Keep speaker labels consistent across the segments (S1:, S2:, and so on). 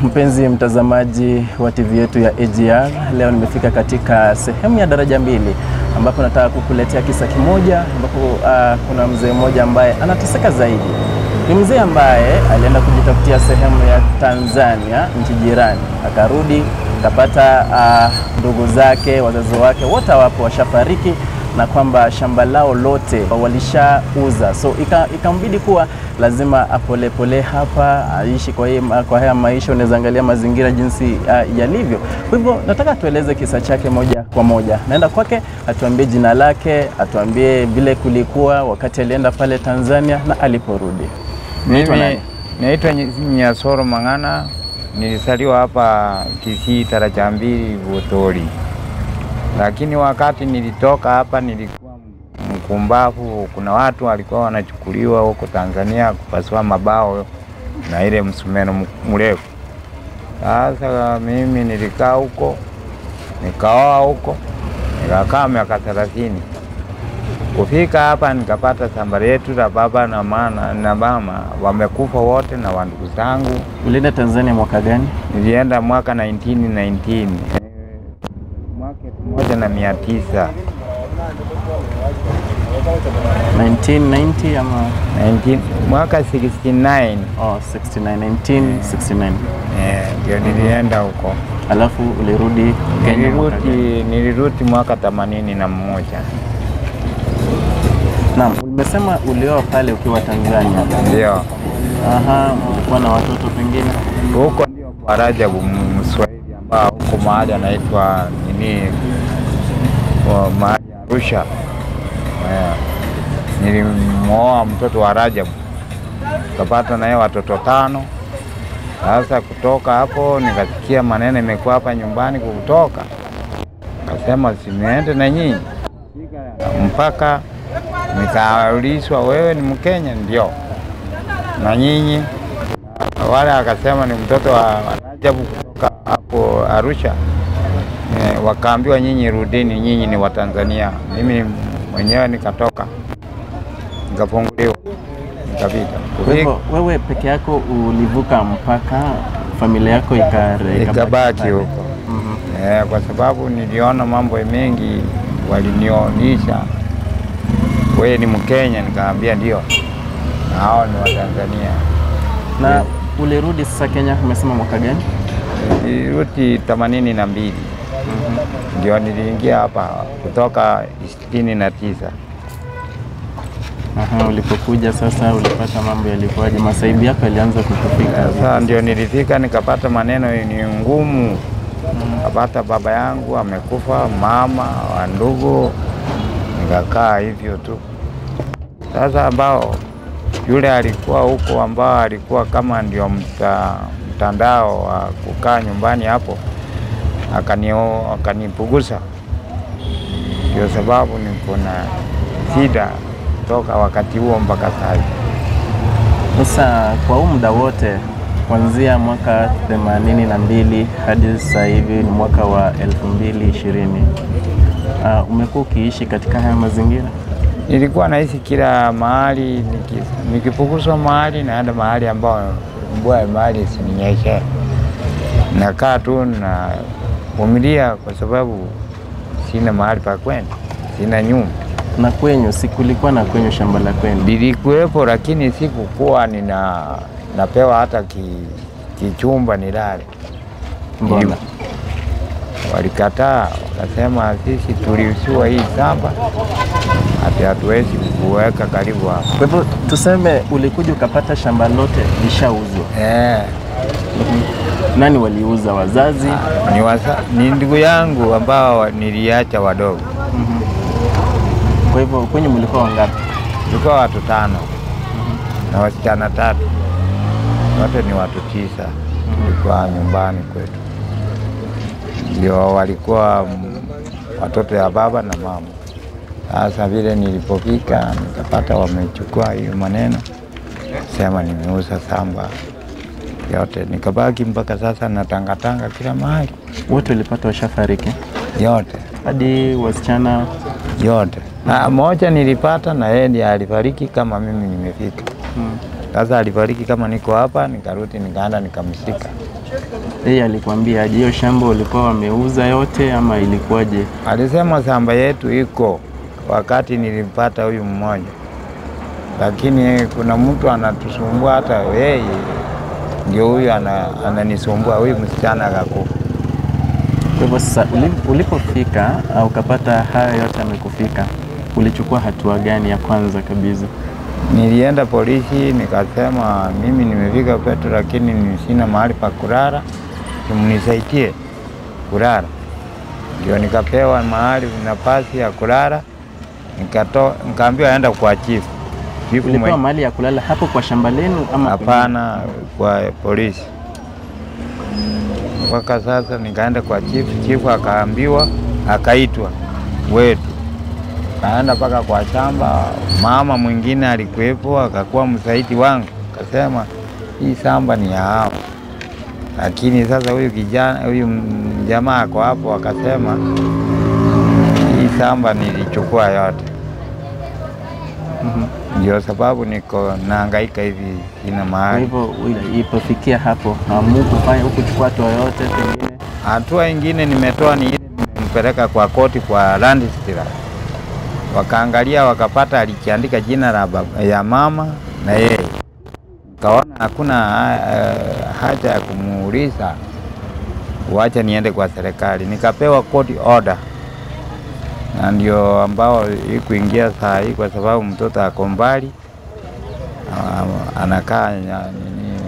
S1: Mpenzi mtazamaji wa TV yetu ya AGR, leo nimefika katika sehemu ya Daraja Mbili ambapo nataka kukuletea kisa kimoja ambapo kuna mzee mmoja ambaye anateseka zaidi. Ni mzee ambaye alienda kujitafutia sehemu ya Tanzania, nchi jirani. Akarudi, akapata ndugu zake, wazazi wake wote wapo washafariki na kwamba shamba lao lote walishauza. So ikambidi kuwa lazima apolepole hapa aishi kwa haya maisha. Unaweza angalia mazingira jinsi yalivyo. Kwa hivyo nataka tueleze kisa chake moja kwa moja. Naenda kwake atuambie jina lake, atuambie vile kulikuwa wakati alienda pale Tanzania na aliporudi.
S2: Mimi naitwa Nyasoro Mang'ana, nilizaliwa hapa Kisii Daraja Mbili Butori. Lakini wakati nilitoka hapa nilikuwa mkumbavu. Kuna watu walikuwa wanachukuliwa huko Tanzania kupasua mabao na ile msumeno mrefu. Sasa mimi nilikaa huko, nikaoa huko, nikakaa miaka 30. Kufika hapa nikapata shamba letu la baba na mama na mama wamekufa wote na wandugu zangu.
S1: Ulienda Tanzania mwaka gani?
S2: Nilienda mwaka 1919. Mwaka 1900.
S1: 1990 ama
S2: 19 mwaka 69.
S1: Oh, 69, 1969.
S2: Ndio nilienda huko.
S1: Alafu ulirudi Kenya?
S2: Nilirudi mwaka 81.
S1: Naam, umesema ulioa pale ukiwa Tanzania.
S2: Ndio.
S1: Aha, ulikuwa na watoto pengine?
S2: Huko ndio kwa Rajabu Mswahili ambao huko mahali anaitwa nini, mahali Arusha. Nilimwoa mtoto wa Rajabu, kapata naye watoto 5. Sasa kutoka hapo nikasikia maneno imekuwa hapa nyumbani kutoka, kasema siniende na nyinyi mpaka nikaulizwa, wewe ni Mkenya? Ndio. Na nyinyi? Wale akasema ni mtoto wa Rajabu kutoka hapo Arusha. Wakaambiwa nyinyi rudini, nyinyi ni wa Tanzania. Mimi mwenyewe nikatoka, nikafunguliwa, nikapita.
S1: Kwa hivyo wewe peke yako ulivuka mpaka, familia yako
S2: ikabaki huko? Kwa sababu niliona mambo mengi walinionyesha, wewe ni Mkenya, nikaambia ndio, na hao ni wa Tanzania.
S1: Na ulirudi sasa Kenya umesema mwaka gani?
S2: Nilirudi 82. Ndio niliingia hapa kutoka 69.
S1: Aha, ulipokuja sasa ulipata mambo yalikuwaje? Masaibu yako yalianza kukufika?
S2: Sasa ndio nilifika nikapata maneno ni ngumu. Nikapata baba yangu amekufa, mama, ndugu, nikakaa hivyo tu. Sasa ambao yule alikuwa huko ambao alikuwa kama ndio mtandao wa kukaa nyumbani hapo, akanipugusa. Ndio sababu niko na shida toka wakati huo mpaka sasa.
S1: Sasa kwa huu muda wote kuanzia mwaka 82 hadi sasa hivi ni mwaka wa 2020, umekuwa ukiishi katika haya mazingira?
S2: Nilikuwa naishi kila mahali, nikipuguswa mahali naenda mahali ambao mvua mahali isininyeshe. Nakaa tu na vumilia kwa sababu sina mahali pa kwenda, sina nyumba.
S1: Na kwenyu, sikulikuwa na kwenyu shamba la kwenu?
S2: Lilikuwepo, lakini sikukuwa napewa hata kichumba nilale.
S1: Mbona?
S2: Walikataa, wakasema sisi tuliusiwa hii shamba, hatuwezi kuweka karibu hapa.
S1: Kwa hivyo tuseme ulikuja ukapata shamba lote lishauzwa? Nani waliuza? Wazazi?
S2: Ni ndugu yangu ambao niliacha wadogo.
S1: Kwa hivyo kwenye mlikuwa wangapi?
S2: Tulikuwa watu 5 na wasichana 3. Wote ni watu 9. Tulikuwa nyumbani kwetu. Ndio walikuwa watoto ya baba na mama. Sasa vile nilipofika nikapata wamechukua hiyo maneno, sema nimeuza shamba yote, nikabaki mpaka sasa na tangatanga kila mahali.
S1: Wote walipata washafariki?
S2: Yote.
S1: Hadi wasichana?
S2: Yote. Na moja nilipata na yeye ndiye alifariki kama mimi nimefika. Sasa alifariki kama niko hapa, nikarudi nikaenda nikamshika.
S1: Yeye alikwambia aje, hiyo shamba ulikuwa wameuza yote ama ilikuwaje?
S2: Alisema shamba yetu iko wakati nilipata huyu mmoja, lakini kuna mtu anatusumbua, hata yeye ndio huyu ananisumbua, huyu msichana akakufa.
S1: Kwa hivyo sasa ulipofika ukapata haya yote amekufika, ulichukua hatua gani ya kwanza kabisa?
S2: Nilienda polisi nikasema mimi nimefika kwetu, lakini sina mahali pa kulala, mnisaidie kulala. Ndio nikapewa mahali nafasi ya kulala, nikaambiwa aenda kwa chifu.
S1: Ulipewa mahali ya kulala hapo kwa shamba lenu ama?
S2: Hapana, kwa polisi. Mpaka sasa nikaenda kwa chifu, chifu akaambiwa, akaitwa wetu. Kaenda mpaka kwa shamba, mama mwingine alikuwepo akakuwa msaidi wangu, akasema hii shamba ni ya hao. Lakini sasa huyu kijana, huyu jamaa ako hapo akasema hii shamba nilichukua yote. Ndio sababu niko nahangaika hivi, sina mahali.
S1: Kwa hivyo ilipofikia hapo hamkufanya hukuchukua hatua yoyote pengine?
S2: Hatua ingine nimetoa ni ile nimempeleka kwa koti kwa land registrar. Wakaangalia wakapata alikiandika jina la baba, ya mama na yeye. Kaona hakuna haja ya kumuuliza, wacha niende kwa serikali. Nikapewa court order. Na ndio ambao ikuingia saa hii kwa sababu mtoto ako mbali, anakaa nini,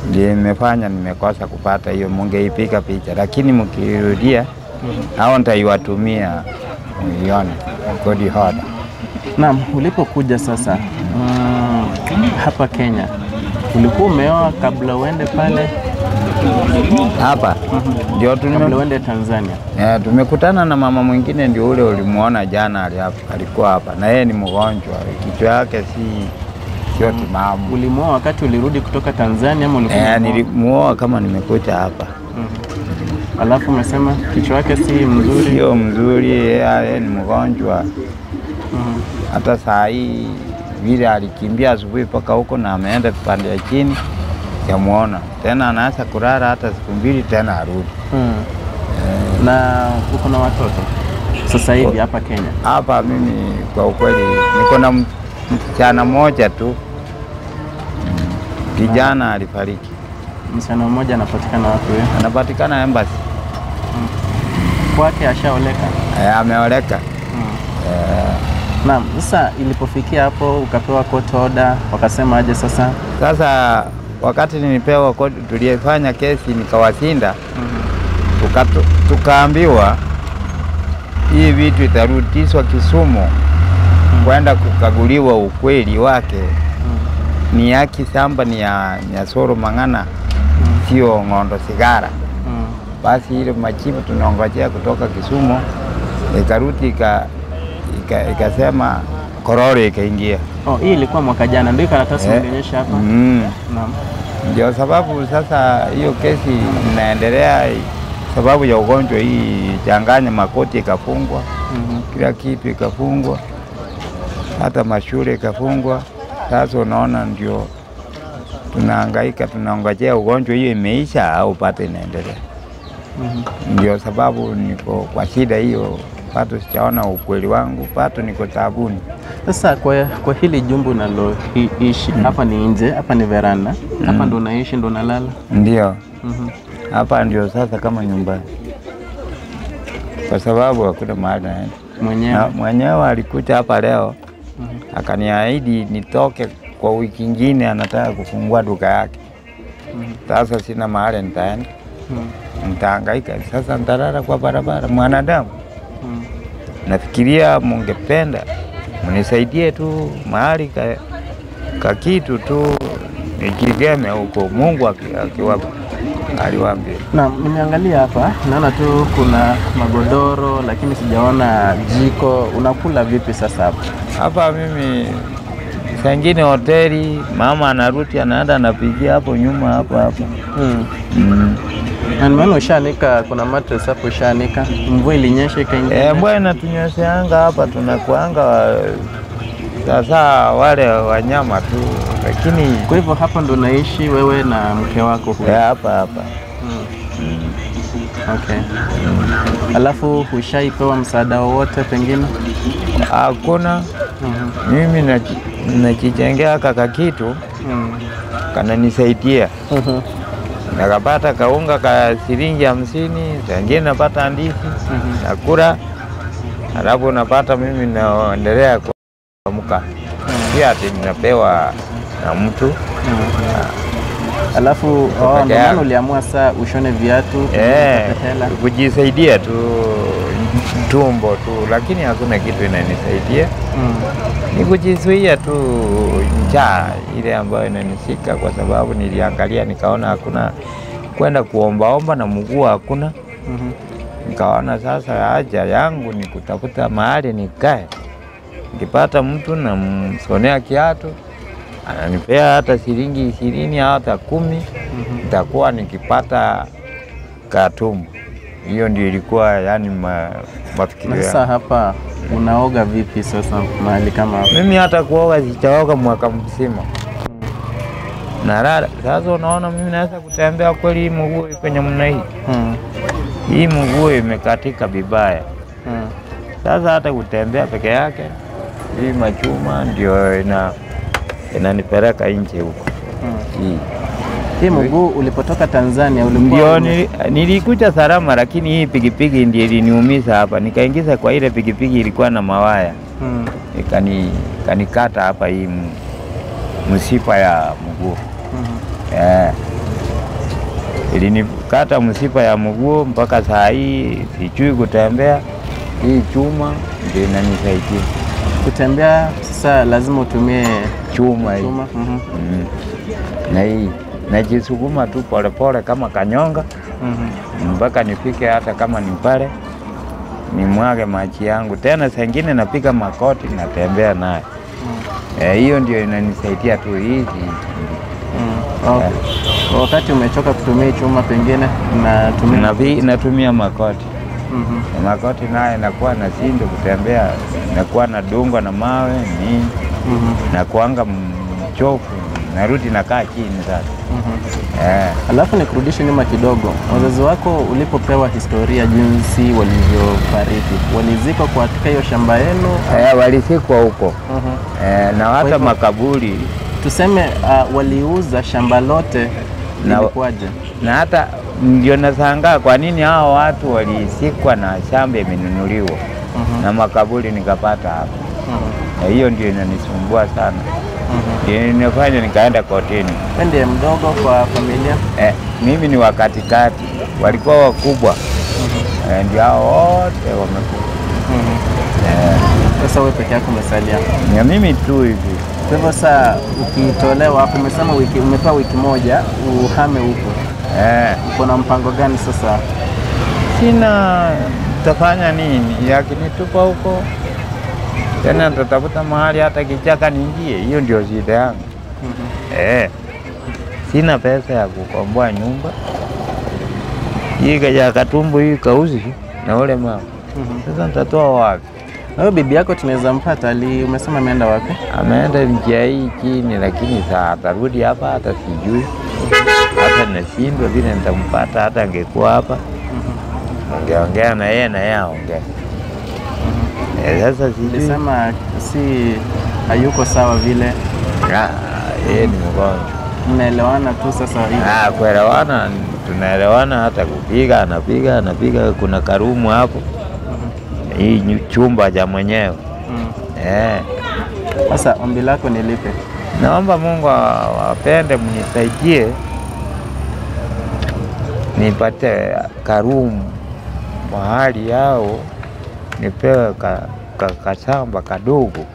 S2: ndio imefanya nimekosa kupata hiyo. Mungeipiga picha, lakini mkirudia hao nitaiwatumia muione court order.
S1: Naam, ulipokuja sasa hapa Kenya, ulikuwa umeoa kabla uende pale?
S2: Hapa ndio
S1: kabla uende Tanzania.
S2: Tumekutana na mama mwingine, ndio ule ulimuona jana alikuwa hapa, na yeye ni mgonjwa, kichwa yake sio timamu.
S1: Ulimuoa wakati ulirudi kutoka Tanzania ama ulikuwa?
S2: Nilimuoa kama nimekuja hapa.
S1: Alafu umesema kichwa yake si mzuri?
S2: Sio mzuri, yeye ni mgonjwa. Hata saa hii vile alikimbia asubuhi mpaka huko na ameenda pande ya chini, sijamuona tena. Anaanza kulala hata siku mbili tena arudi.
S1: Na uko na watoto sasa hivi hapa Kenya?
S2: Hapa mimi kwa ukweli niko na msichana mmoja tu. Kijana alifariki.
S1: Msichana mmoja anapatikana wapi huyo?
S2: Anapatikana embassy.
S1: Kwake ashaoleka?
S2: Ameoleka.
S1: Naam, sasa ilipofikia hapo ukapewa court order, wakasema aje sasa?
S2: Sasa wakati nilipewa court, tulifanya kesi nikawashinda. Tukaambiwa hii vitu itarudishwa Kisumu kwenda kukaguliwa ukweli wake. Ni haki shamba ni ya Nyasoro Mang'ana, sio Ng'ondo Sigara. Basi ile majibu tunaongojea kutoka Kisumu ikarudi ikasema korore ikaingia.
S1: Oh, hii ilikuwa mwaka jana ndio karatasi nilionyesha hapa. Naam.
S2: Ndio sababu sasa hiyo kesi inaendelea, sababu ya ugonjwa hii changanya, makoti ikafungwa, kila kitu ikafungwa, hata mashule ikafungwa. Sasa unaona ndio tunahangaika, tunaongojea ugonjwa hiyo imeisha au pate inaendelea. Ndio sababu niko kwa shida hiyo, pato sijaona ukweli wangu, pato niko taabuni.
S1: Sasa kwa hili jumba unaloishi hapa ni nje, hapa ni veranda, hapa ndo unaishi, ndo unalala?
S2: Ndio. Hapa ndio sasa kama nyumbani, kwa sababu hakuna mahali naenda.
S1: Mwenyewe?
S2: Mwenyewe alikuja hapa leo, akaniahidi nitoke kwa wiki nyingine, anataka kufungua duka yake. Sasa sina mahali nitaenda. Nitahangaika sasa, nitalala kwa barabara mwanadamu. Nafikiria mungependa mnisaidie tu mahali ka kitu tu nijigeme huko, Mungu akiwapa aliwaambia.
S1: Naam, nimeangalia hapa naona tu kuna magodoro lakini sijaona jiko. Unakula vipi sasa hapa?
S2: Hapa mimi saa ingine hoteli, mama anarudi anaenda anapigia hapo nyuma hapo hapo.
S1: Na nimeona ushaanika, kuna mattress hapo ushaanika. Mvua ilinyesha ikaingia.
S2: Bwana tunyesheanga hapa, tunakuanga Sasa wale wanyama tu, lakini
S1: Kwa hivyo hapa ndo unaishi wewe na mke wako huyu?
S2: Hapa hapa.
S1: Okay. Alafu hushaipewa msaada wowote pengine?
S2: Hakuna. Mimi najijengea kaka kitu kananisaidia. Nakapata kaunga ka shilingi 50, zingine napata ndizi, nakula. Alafu napata mimi naendelea kuamka. Pia ati ninapewa na mtu.
S1: Alafu ndio maana uliamua saa ushone viatu,
S2: kujisaidia tu tumbo tu, lakini hakuna kitu inanisaidia. Ni kujizuia tu njaa ile ambayo inanisika, kwa sababu niliangalia nikaona hakuna kwenda kuombaomba na mguu hakuna. Nikaona sasa haja yangu ni kutafuta mahali nikae. Nikipata mtu namsonea kiatu, ananipea hata shilingi 20 hata 10, nitakuwa nikipata katumbo. Hiyo ndio ilikuwa yani mafikirio.
S1: Sasa hapa unaoga vipi sasa mahali kama hapa?
S2: Mimi hata kuoga sijaoga mwaka mzima. Nalala. Sasa unaona mimi naweza kutembea kweli hii mguu iko namna hii? Hii mguu imekatika vibaya. Sasa hata kutembea peke yake hii machuma ndio inanipeleka nje huko.
S1: Hii mguu ulipotoka Tanzania ulikuwa
S2: ndio nilikuja salama, lakini hii pikipiki ndio iliniumiza hapa. Nikaingiza kwa ile pikipiki ilikuwa na mawaya. Ikanikata hapa hii msipa ya mguu. Ilinikata msipa ya mguu mpaka saa hii sijui kutembea. Hii chuma ndio inanisaidia.
S1: Kutembea sasa lazima utumie
S2: chuma hii. Na hii najisukuma tu pole pole kama kanyonga mpaka nifike, hata kama ni pale nimwage maji yangu. Tena saa nyingine napiga makoti natembea naye. Hiyo ndio inanisaidia tu hizi.
S1: Okay. Wakati umechoka kutumia chuma pengine natumia
S2: makoti. Makoti naye nakuwa nashindwa kutembea, nakuwa nadungwa na mawe nini, nakuanga mchofu, narudi nakaa chini sasa.
S1: Alafu nikurudishe nyuma kidogo. Wazazi wako ulipopewa historia jinsi walivyofariki, walizikwa katika hiyo shamba yenu?
S2: Walizikwa huko. Na hata makaburi.
S1: Tuseme waliuza shamba lote, ilikuwaje?
S2: Na hata ndio nashangaa kwa nini hao watu walizikwa na shamba imenunuliwa. Na makaburi nikapata hapo. Na hiyo ndio inanisumbua sana. Ndio inafanya nikaenda kotini.
S1: Wewe ndiye mdogo kwa familia?
S2: Mimi ni wa katikati, walikuwa wakubwa. Ndio hao wote wamekufa.
S1: Sasa wewe peke yako umesalia?
S2: Ni mimi tu hivi.
S1: Kwa hivyo sasa ukitolewa hapo, umesema umepewa wiki moja uhame huko. Uko na mpango gani sasa?
S2: Sina, tafanya nini? Yakinitupa huko tena nitatafuta mahali hata kichaka niingie. Hiyo ndio shida yangu. Sina pesa ya kukomboa nyumba. Hii ya katumbo hii kauzi na ule mama. Sasa nitatoa wapi?
S1: Na wewe bibi yako tunaweza mpata, umesema ameenda wapi?
S2: Ameenda njia hii chini, lakini saa atarudi hapa hata sijui. Hata nashindwa vile nitampata, hata angekuwa hapa. Ungeongea na yeye na yeye aongee. Sasa sijui.
S1: Nilisema si hayuko sawa vile.
S2: Yeye ni mgonjwa.
S1: Mnaelewana tu sasa hivi?
S2: Kuelewana, tunaelewana, hata kupiga, anapiga, kuna karumu hapo. Hii chumba cha mwenyewe.
S1: Sasa ombi lako ni lipi?
S2: Naomba Mungu awapende, mnisaidie nipate karumu mahali yao, nipewe kashamba kadogo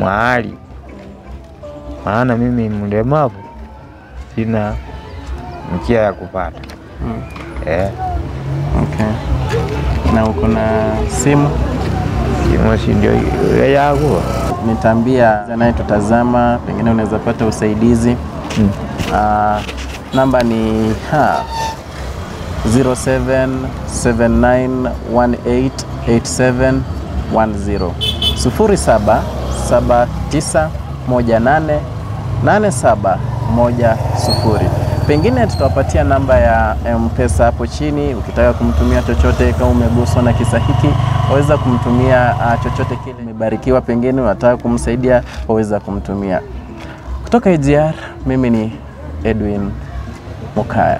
S2: mahali, maana mimi mlemavu sina njia ya kupata.
S1: Okay. Na uko na simu?
S2: Simu si ndio yangu.
S1: Nitaambia anayetutazama pengine unaweza pata usaidizi. Namba ni 0779188710. 779188710. Pengine tutawapatia namba ya M-Pesa hapo chini, ukitaka kumtumia chochote, kama umeguswa na kisa hiki waweza kumtumia chochote kile. Umebarikiwa, pengine unataka kumsaidia, waweza kumtumia. Kutoka AGR, mimi ni Edwin Mokaya.